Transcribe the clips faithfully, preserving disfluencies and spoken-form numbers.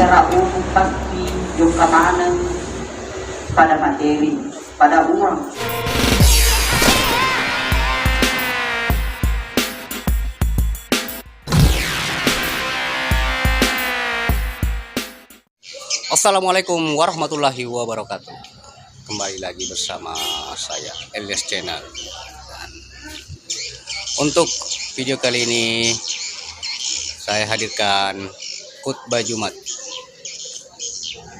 Secara umum pasti jokka maneng pada materi, pada uang. Assalamualaikum warahmatullahi wabarakatuh. Kembali lagi bersama saya, Elias Channel. Untuk video kali ini, saya hadirkan khutbah Jumat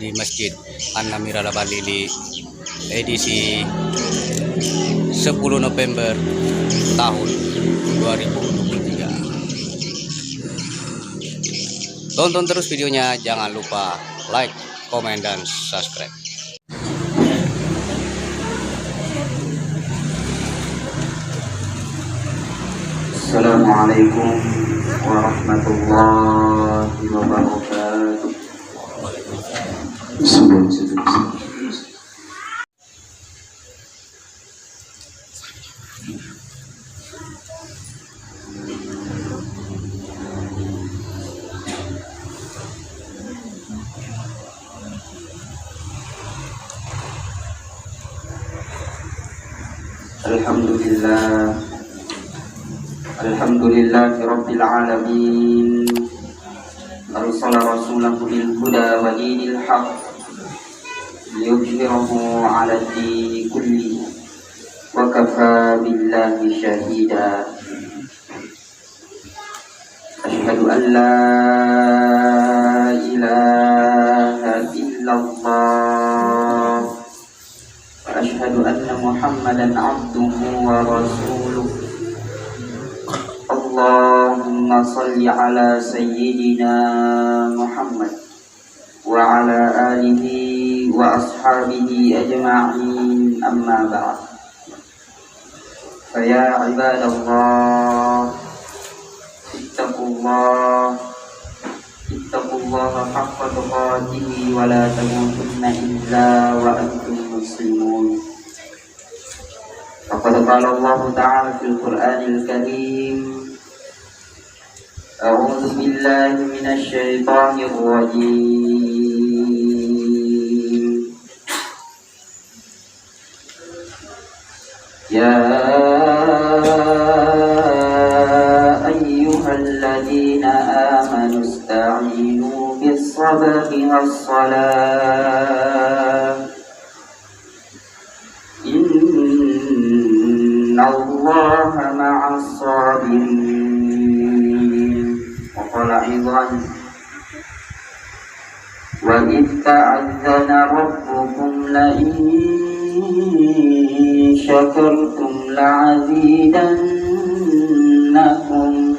di Masjid An-Namira Labalili, edisi sepuluh November tahun dua ribu dua puluh tiga. Tonton terus videonya, jangan lupa like, komen, dan subscribe. Assalamualaikum warahmatullahi wabarakatuh. Bismillahirrahmanirrahim. Alhamdulillah. Alhamdulillahi Rabbil Alamin. Arsala rasulahu bil huda wa dinil haq liyudhhirahu ala dini kulli wa kafa billahi syahida. Asyhadu an la ilaha illallah wa asyhadu anna Muhammadan abduhu wa rasuluh. Allahumma salli ala sayyidina Muhammad wa ala alihi wa ashabihi ajma'in, amma ba'd. Fa ya ibadallah, ittaqullah, ittaqullaha haqqa tuqatihi wa la tamutunna illa wa antum muslimun. Faqad qala Allahu ta'ala fil Qur'anil Karim, a'udzu billahi minasy syaithanir rajim. Ya ayyuhalladzina amanu ista'inu bis sabri was salah. Innallaha ma'as sabirin. Wa qala aidan, wa idh ta'adzana rabbukum la in syakartum la azidannakum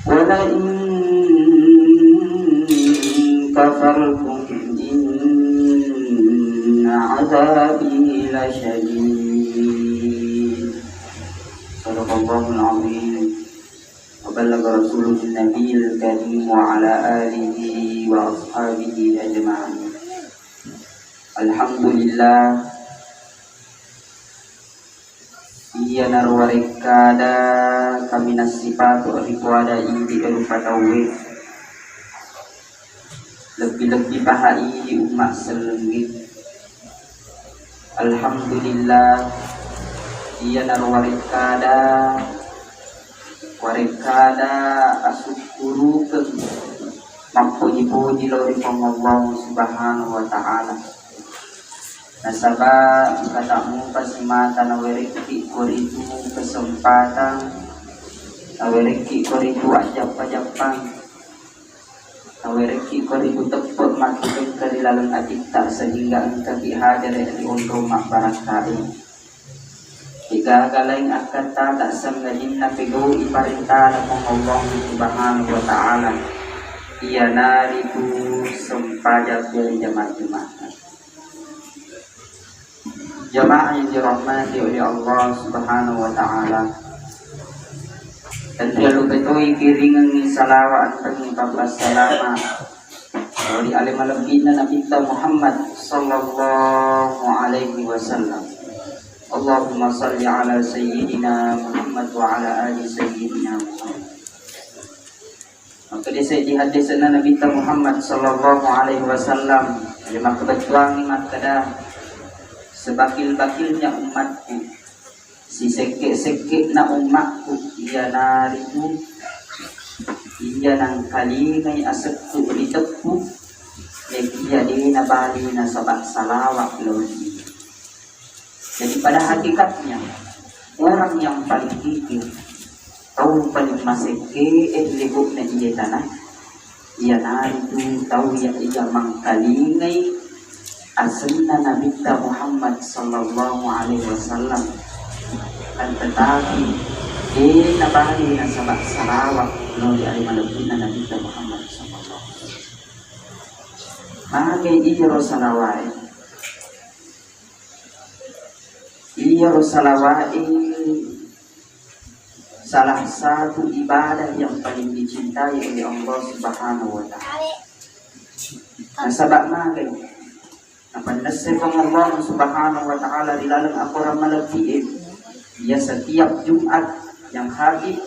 wa la in kafartum inna adzabi lasyadid. Sadaqallahul azim. Wa ballagha rasuluhun nabiyil karim wa ala alihi wa ashabihi ajma'in. Alhamdulillah. Iyanaro warekkada kaminang sipatu ripoada idi rupa tauwe, lebbi-lebbi paha idi umma sellengnge. Alhamdulillah, iyanaro warekkada, warekkada asukkurukeng, mappoji-poji lao ri Puang Allah Subhanahu wa Ta'ala. Nasaba engka tamupa simata nawerekki koritu kesempatan, nawerekki koritu ajjappa-jappang, nawerekki koritu teppe makkutengka ri laleng atitta sehingga engkaki hadere ri onrong mabbarakkae. Degaga laing akkattata sangajinna pegau'i parentana Puang Allah Subhanahu wa Ta'ala, iyanaritu sempajang berjamaah Jumat. Jamaah yang dirahmati oleh Allah Subhanahu wa Ta'ala, tentu lupa toi kiringengi salawat dan papassalama ri ale malebbina Nabitta Muhammad sallallahu alaihi wasallam. Allahumma salli ala sayyidina Muhammad wa ala ali sayyidina Muhammad. Makkeda seddi haddese'na Nabitta Muhammad sallallahu alaihi wasallam, iya makkebettuangngi makkeda, sebakil-bakilnya umatku, sisekke-sekke'na umatku, iyanaritu iya nangkalingai asekku riteppu, iyakiya de nabali nasaba salawat lao ri iyé. Jadi pada hakikatnya, orang yang paling kikir, tau paling masekke e ri lebo'na iye tana, iyanaritu tau iya, iya mangkalingai asenna Nabitta Muhammad sallallahu alaihi wasallam. Kan tetapi, de nabali nasaba salawat lao ri ale malebbina Nabitta Muhammad sallallahu alaihi wasallam. Magai iyaro salawat e? Iyaro salawat e salah satu ibadah yang paling dicintai oleh Allah Subhanahu wa Ta'ala. Nasaba magai? Napannessai Puang Allah Subhanahu wa Ta'ala ri laleng akorang malebbi e, iya setiap Jumat yang habib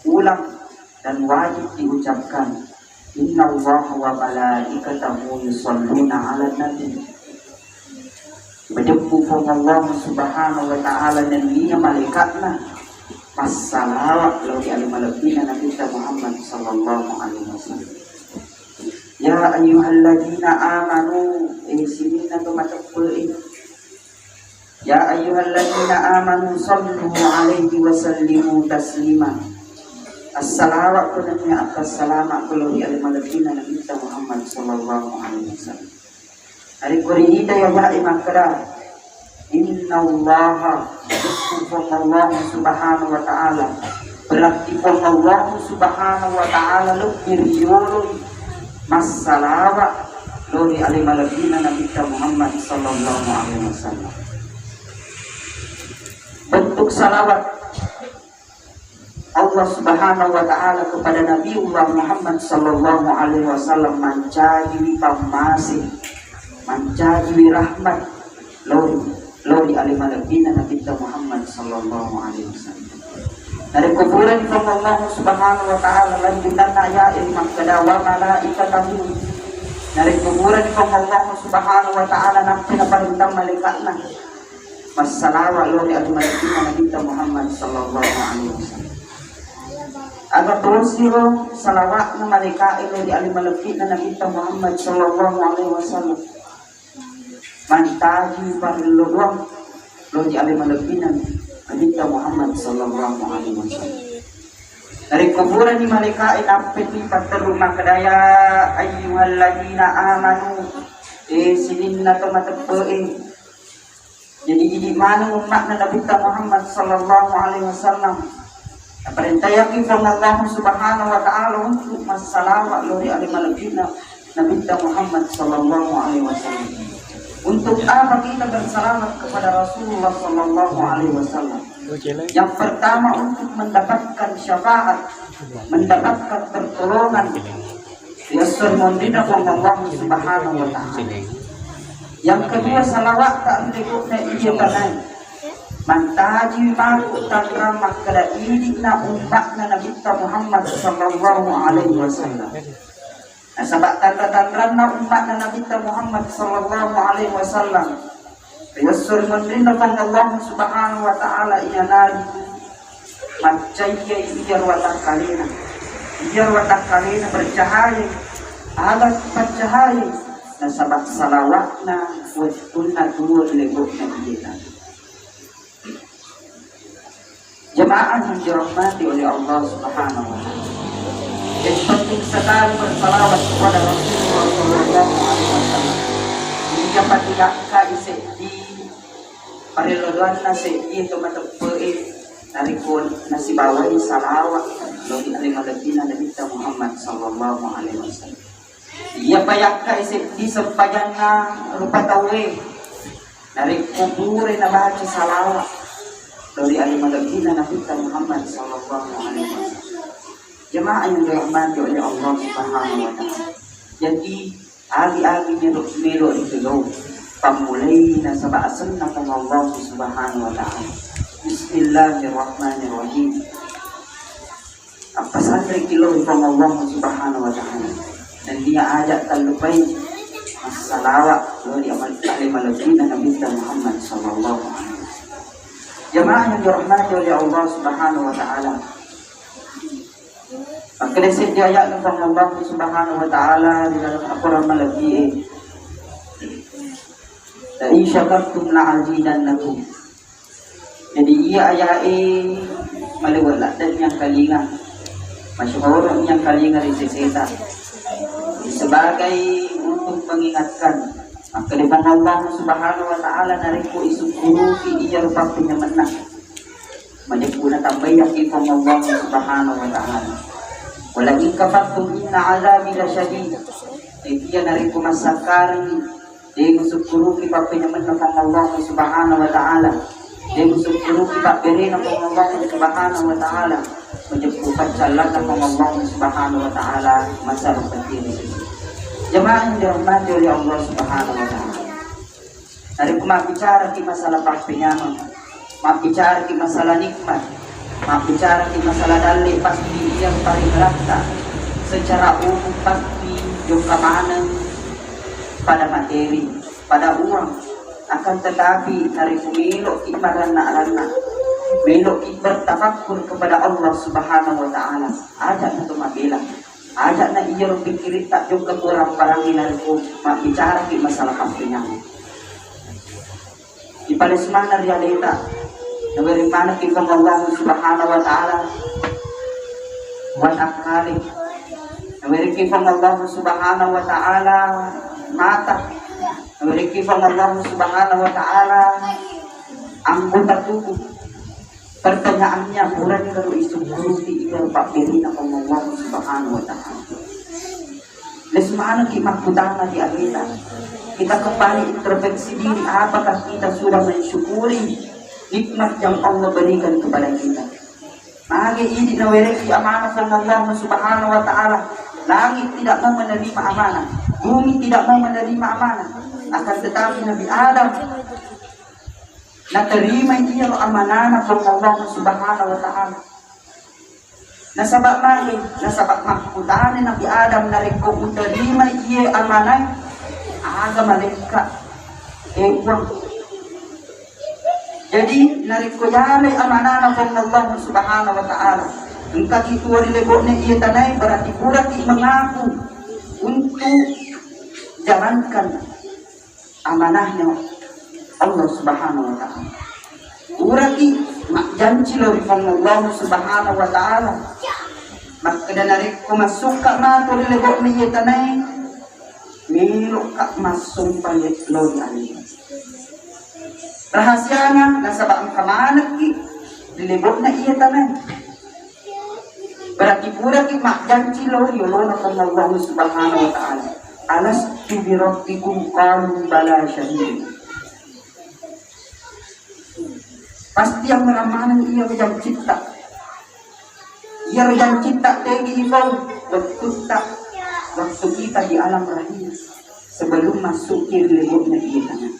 ulang dan wajib diucapkan, "Innallaha wa malaikatahu yusholluna 'alan nabi." Majeppu Puang Allah Subhanahu wa Ta'ala nenniya malaikatna massalawat lao ri ale malebbina Nabitta Muhammad sallallahu alaihi wasallam. Ya ayyuhalladzina amanu, eh, sininna to mateppe e. Ya ayyuhalladzina amanu sallu alaihi wa sallimu taslima. Assalawat ko nenniya, assalama ko lao ri ale malebbina Nabitta Muhammad sallallahu alaihi wasallam. Narekko riita ya wae makkeda, "Innallaha," Puang Allah Subhanahu wa Ta'ala. Berarti Puang Allah Subhanahu wa Ta'ala lebbi riolo massalawat lao ri ale malebbina Nabitta Muhammad sallallahu alaihi wasallam. Bentuk salawat Allah Subhanahu wa Ta'ala kepada Nabiullah Muhammad sallallahu alaihi wasallam mancaji pammase, mancaji rahmat lao ri, lao ri ale malebbina Nabitta Muhammad sallallahu alaihi wasallam. Narekko purani Puang Allah Subhanahu wa Ta'ala lanjutanna ayat e makkeda, "Wa malaikatahu." Narekko purani Puang Allah Subhanahu wa Ta'ala nappi naparentang malaikatna massalawat lao ri ale malebbina Nabitta Muhammad sallallahu alaihi wasallam. Aga tosiro salawatna malaika e lao ri ale malebbina Nabitta Muhammad sallallahu alaihi wasallam. Mancaji parello doang lao ri ale malebbina Nabitta Muhammad sallallahu alaihi wasallam. Narekko purani malaika e nappeni patterru makkeda, "Ya ayyuhalladzina amanu," eh, sininna to mateppe e. Jadi, idi maneng umma'na Nabitta Muhammad sallallahu alaihi wasallam. Naparentayaki Puang Allah Subhanahu wa Ta'ala untuk massalawat lao ri ale malebbina Nabitta Muhammad sallallahu alaihi wasallam. Untuk apa kita bersalawat kepada Rasulullah sallallahu alaihi wasallam? Yang pertama, untuk mendapatkan syafaat, mendapatkan pertolongan, riasseng monrinna Puang Allah Subhanahu wa Ta'ala. Yang kedua, salawat ta ri lebo'na iye tanae. Mancaji matu tanrang makkeda idi'na umma'na Nabitta Muhammad sallallahu alaihi wasallam. Nasaba tanra-tanranna umma'na Nabitta Muhammad sallallahu alaihi wasallam, riasseng monrinna Puang Allah Subhanahu wa Ta'ala, iyanaritu maccayya iyaro watakkalena. Iyaro watakkalena bercahaya. Aga paccahaya? Nasaba salawatna wettunna tuo ri lebo'na iye tanae. Jemaah yang dirahmati oleh Allah Subhanahu wa Ta'ala. Jadi, penting sekali bersalawat kepada Rasulullah sallallahu alaihi wasallam. Iyapa tidak ka iseddi parello doanna seddi to mateppe e, narekko nasibawai salawat lao ri ale malebbina Nabitta Muhammad sallallahu alaihi wasallam. Iyapa yakka seddi sempajanna rupa tauwe, narekko pura nabaca salawat lao ri ale malebbina Nabitta Muhammad sallallahu alaihi wasallam. Jemaah yang dirahmati oleh Allah Subhanahu wa Ta'ala. Jadi, agi-agi melo-, melo ritulou, pammulai nasaba asenna Puang Allah Subhanahu wa Ta'ala. Bismillahirrahmanirrahim. Appasanriki lao ri Puang Allah Subhanahu wa Ta'ala. Dan dia aja tallupai massalawa lao ri amal-, ale malebbina Nabitta Muhammad sallallahu alaihi wasallam. Jamaah yang dirahmati oleh Allah Subhanahu wa Ta'ala. Makkeda seddi ayatna Puang Allah Subhanahu wa Ta'ala di dalam Al-Quran malebbi e. La in syakartum la azidannakum. Jadi iya aya'e maliweng ladde' nyangkalinga, masyhur nyangkalinga ri seseta. Sebagai untuk mengingatkan, makkeda Puang Allah Subhanahu wa Ta'ala, narekko isukkuruki iya rupa penyamenna, majeppu natambaiyaki Puang Allah Subhanahu wa Ta'ala. Wala in kafartum inna azabi lasyadid. Iya narekko massakkareng de' musukkuruki pappenyamenna Puang Allah Subhanahu wa Ta'ala, de' musukkuruki pabberena Puang Allah Subhanahu wa Ta'ala, majeppu paccallanna Puang Allah Subhanahu wa Ta'ala, masalah penting. Jamaah yang dirahmati oleh Allah Subhanahu wa Ta'ala. Narekko mabbicaraki masalah pappenyameng, mabbicaraki masalah nikmat, mabbicaraki masalah dalle, pasti iya paringeratta secara umum pasti jokka maneng pada materi, pada uang. Akan tetapi, narekko meloki maranna-ranna, meloki bertafakkur kepada Allah Subhanahu wa Ta'ala, aja na to mabela, aja na iyaro pikkiritta jokka ko rambarangi narekko mabbicaraki masalah pappenyameng. Ipalessu maneng ri aleta, nawereng manekki Puang Allah Subhanahu wa Ta'ala watakkale, nawerekki Puang Allah Subhanahu wa Ta'ala mata, nawerekki Puang Allah Subhanahu wa Ta'ala anggota tubuh. Pertanyaannya, purani karo isukkuruki iya pabberina Puang Allah Subhanahu wa Ta'ala? Lessu manekki makkutana ri aleta. Kita kembali introspeksi diri, apakah kita sudah mensyukuri nikmat yang Allah berikan kepada kita? Magi idi nawerekki amanah Puang Allah Subhanahu wa Ta'ala. Langit tidak mau menerima amanah, bumi tidak mau menerima amanah. Akan tetapi Nabi Adam naterimai iyaro amanana Puang Allah Subhanahu wa Ta'ala. Nasaba magi, nasaba makkutana Nabi Adam, narekko uterimai iye amanah, aga malekka, e Puang. Jadi narekko yalai amanana Puang Allah Subhanahu wa Ta'ala, engkaki tuo ri lebo'na iye tanae, berarti puraki mengaku untuk jalankan amanahnya Allah Subhanahu wa Ta'ala. Puraki majjanci lao ri Puang Allah Subhanahu wa Ta'ala. Makkeda narekko massukka matu ri lebo'na iye tanae, melo'ka massompa lao ri aleta. Rahasiana nasaba engka manekki ri lebo'na iye tanae. Berarti puraki majjanci lao ri yolona Puang Allah Subhanahu wa Ta'ala. Alastu bi rabbikum? Qalu bala syahidna. Pasti yang meramanang iya jancitta. Iya jancitta tegi ipau wettutta, waktu kita di alam rahim, sebelum masuk ke lebo'na iye tanae.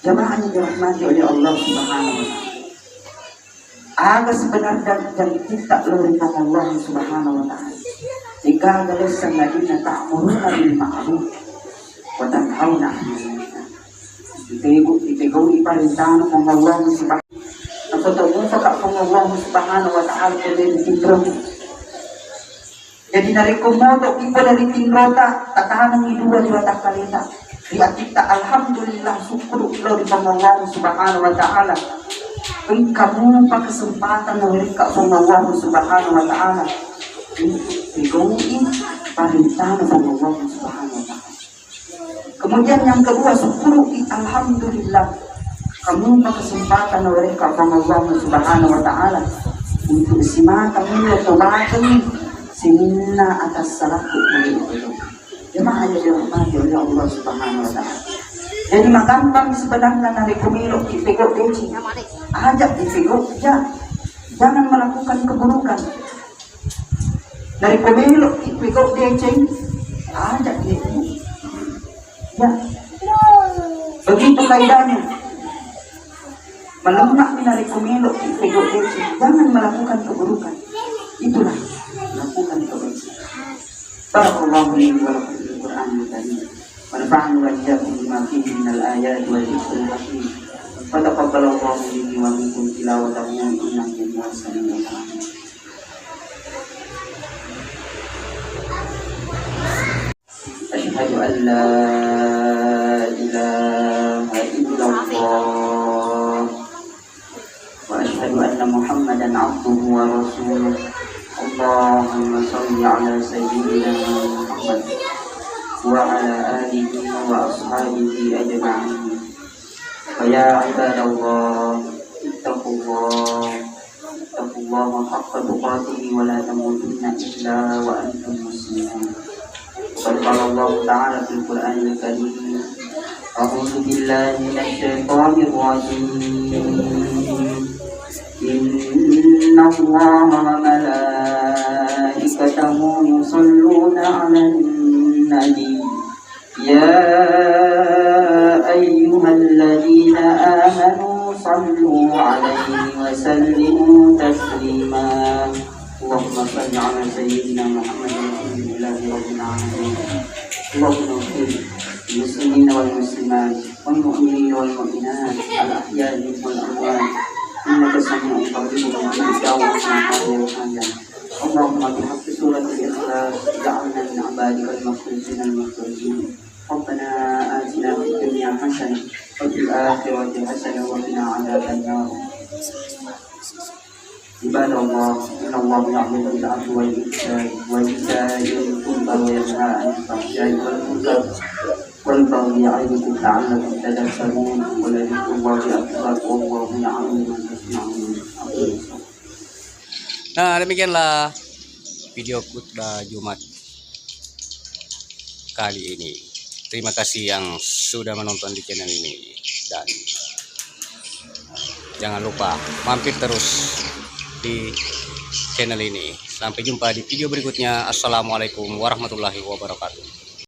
Jamaah yang dirahmati oleh Allah Subhanahu wa Ta'ala. Aga sebenarna jancitta lao ri Puang Allah Subhanahu wa Ta'ala? Degaga lessa, alladzina ta'muruna bil ma'ruf wa tanhauna 'anil munkar. Dipego, dipegau'i parentana Puang Allah Subhanahu. Napotomupa ka Puang Allah Subhanahu wa Ta'ala ko de' ritinro. Jadi narekko motoki pole ri tinrota, tatanengi dua ri watakkaleta. Ri atitta alhamdulillah, sukkuru lao ri Puang Allah Subhanahu wa Ta'ala. Engka mupa kesempatan nawerekka Puang Allah Subhanahu wa Ta'ala untuk pegau'i parentana Puang Allah Subhanahu wa Ta'ala. Kemudian yang kedua, sukkuruki, alhamdulillah, engka mupa kesempatan nawerekka Puang Allah Subhanahu wa Ta'ala untuk simata mulo tobakengngi sininna atas salakku. Jemaah yang dirahmati oleh Allah Subhanahu wa Ta'ala. Jadi magampang sebenarnya narekko meloki pegau deceng. Aja dipegau, ja-, jangan melakukan keburukan. Narekko meloki pegau deceng, aja dipegau. Ya. Begitu kaidahnya. Melemah ni narekko meloki pegau deceng, jangan melakukan keburukan. Itulah. بارك الله لي ولكم في القرآن الكريم، ونفعني وإياكم بما فيه من الآيات والذكر الحكيم، وتقبل الله مني ومنكم تلاوته إنه هو السميع العليم. أشهد أن لا إله إلا الله، وأشهد أن محمدا عبده ورسوله. اللهم صل على سيدنا محمد وعلى آله وأصحابه أجمعين. فيا عباد الله، اتقوا الله، اتقوا الله حق تقاته ولا تموتن إلا وأنتم مسلمون. وقد قال الله تعالى في القرآن الكريم: أعوذ بالله من الشيطان الرجيم. إن الله وملائكته يصلون على النبي، يا أيها الذين آمنوا صلوا عليه وسلموا تسليما. اللهم صل على سيدنا محمد الحمد لله رب العالمين. اللهم اغفر للمسلمين والمسلمات والمؤمنين والمؤمنات الأحياء منهم والأموات إنك سميع قريب مجيب الدعوات يا قاضي الحاجات. اللهم بحق سورة الإخلاص اجعلنا من عبادك المخلصين المخلصين. ربنا آتنا في الدنيا حسنة وفي الآخرة حسنة وقنا عذاب النار. عباد الله، إن الله يأمر بالعدل والإحسان وإيتاء ذي القربى وينهى عن الفحشاء والمنكر والبغي يعظكم لعلكم تذكرون. ولذكر الله أكبر والله يعلم ما تصنعون. أقم الصلاة. Nah, demikianlah video khutbah Jumat kali ini. Terima kasih yang sudah menonton di channel ini, dan jangan lupa mampir terus di channel ini. Sampai jumpa di video berikutnya. Assalamualaikum warahmatullahi wabarakatuh.